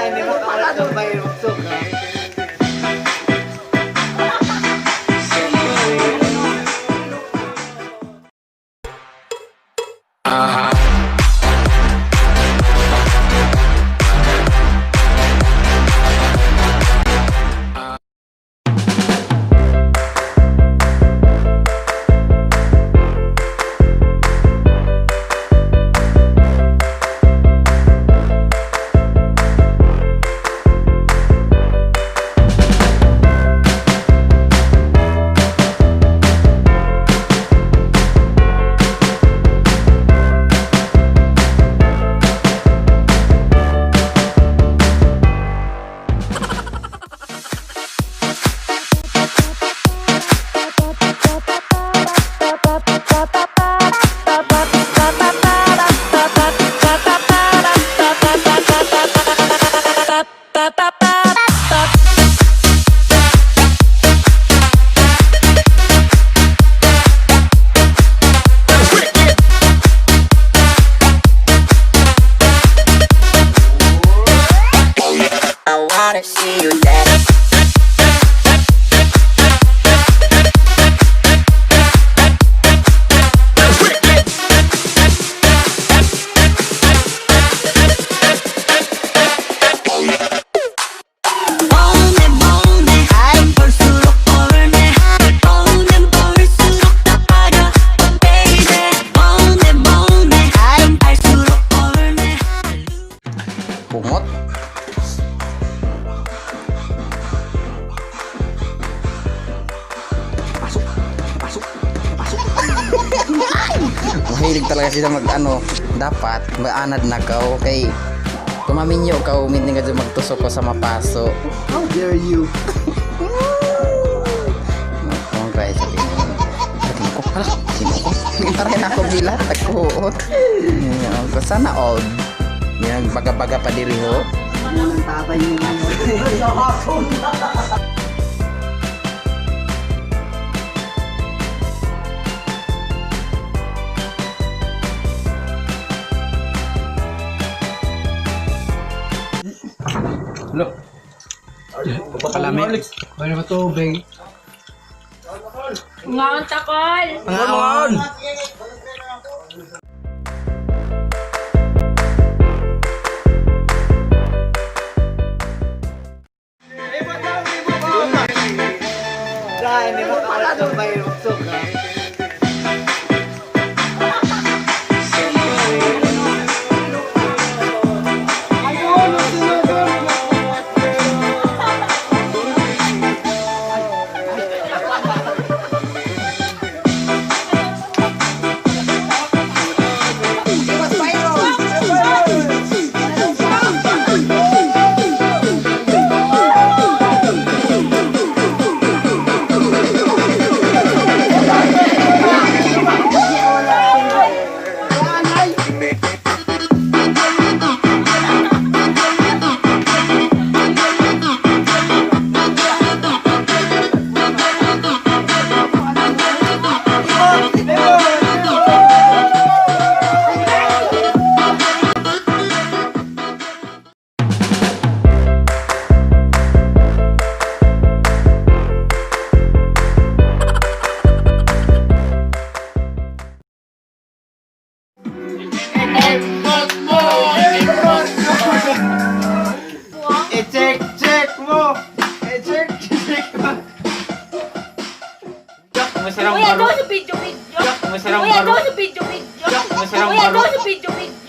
Hindi makakalat ng bayro. Suka. I wanna see you dance. 뻔해 뻔해 볼수록 뻔해 뻔해 볼수록 더 빠져 baby 뻔해 뻔해 알수록 뻔해. Bungot. Pasok, pasok, pasok. Mahilig talaga sila mag ano, dapat maanad na ka, okay? Kumaminyo ka, umindi ka dyan magtusok ko sa mapaso. How dare you? Okay, sabi niya. Sabi ko, hala, sino ko? Aray na ako bilat, ako. Ko sana old. Yan, baga-baga pa diri ho. Ano ng tatay niyo ngayon? Kalami. Wala ba tubig? Ngaon takol. Pangaon! Dahil hindi makakalat ng bayro. Suka. I-check, check mo! I-check, check mo! Uy, ano sa video video? Uy, ano sa video video? Uy, ano sa video video?